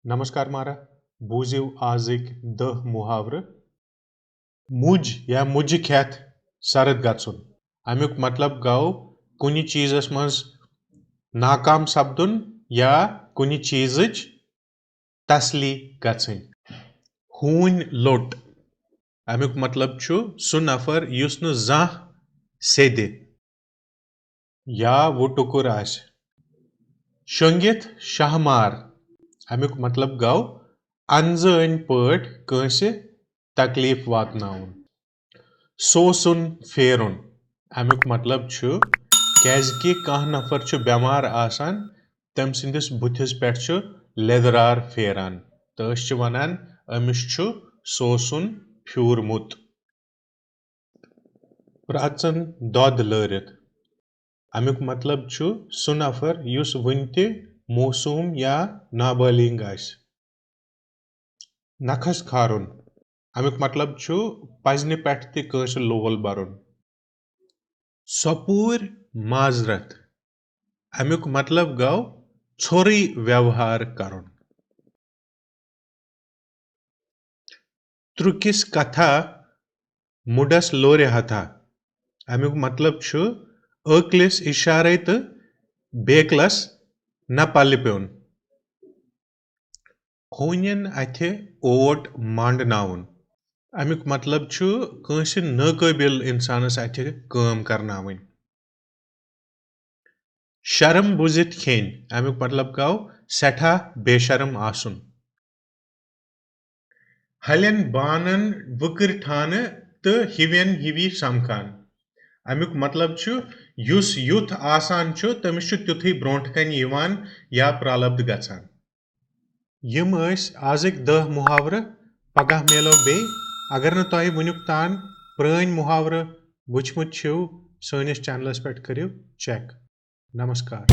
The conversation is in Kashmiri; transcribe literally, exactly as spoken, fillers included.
نمسکار مارا، بوٗزِو آزٕکۍ دَہ محاورٕ۔ مُج یا مُجہِ کھٮ۪تھ سرد گژھُن۔ اَمیُک مطلب گوٚو کُنہِ چیٖزَس منٛز ناکام سپدُن یا کُنہِ چیٖزٕچ تسلی گژھٕنۍ۔ ہوٗنۍ لوٚٹ۔ اَمیُک مطلب چھُ سُہ نفر یُس نہٕ زانٛہہ سیٚدِ یا وُٹُکُر آسہِ۔ شۄنٛگِتھ شاہ مار۔ اَمیُک مطلب گوٚو اَنزٲنۍ پٲٹھۍ کٲنٛسہِ تکلیف واتناوُن۔ سوسُن پھیرُن۔ اَمیُک مطلب چھُ، کیازِ کہِ کانٛہہ نفر چھُ بٮ۪مار آسان، تٔمۍ سٕنٛدِس بُتھِس پٮ۪ٹھ چھُ لیٚدرار پھیران، تہٕ أسۍ چھِ وَنان، أمِس چھُ سوسُن پھیوٗرمُت۔ پرٛاژَن دۄد لٲرِتھ۔ اَمیُک مطلب چھُ سُہ نفر یُس وُنہِ تہِ معصوم یا نابالغ آسہِ۔ نَکھَس کھارُن۔ اَمیُک مطلب چھُ پزنہِ پٮ۪ٹھ تہِ کٲنٛسہِ لول برُن۔ سۄپوٗرۍ معذرت۔ اَمیُک مطلب گوٚو ژھوٚرُے ویوہار کرُن۔ ترُکِس کتھا مُڈس لورِ ہتھا۔ اَمیُک مطلب چھُ عٲقلِس اِشارے تہٕ بیکلس نہ پلہِ پیوٚن۔ ہوٗنٮ۪ن اَتھِ اوٹ مانڈناوُن۔ اَمیُک مطلب چھُ کٲنٛسہِ ناقٲبِل اِنسانَس اَتھِ کٲم کرناوٕنۍ۔ شرم بُزِتھ کھیٚنۍ۔ اَمیُک مطلب گوٚو سٮ۪ٹھاہ بے شرم آسُن۔ ہلٮ۪ن بانن وٕکٕر ٹھانہٕ تہٕ ہِوٮ۪ن ہِوی سمکھان۔ اَمیُک مطلب چھُ، یُس یُتھ آسان چھُ، تٔمِس چھُ تیُتھُے برونٛٹھ کنہِ یِوان یا پرٛالبدھ گژھان۔ یِم ٲسۍ آزٕکۍ دَہ محاورٕ۔ پگاہ میلو بیٚیہِ۔ اگر نہٕ تۄہہِ وٕنیُک تام پرٛٲنۍ محاورٕ وٕچھمٕتۍ چھِو، سٲنِس چینلس پٮ۪ٹھ کٔرِو چیک۔ نمسکار۔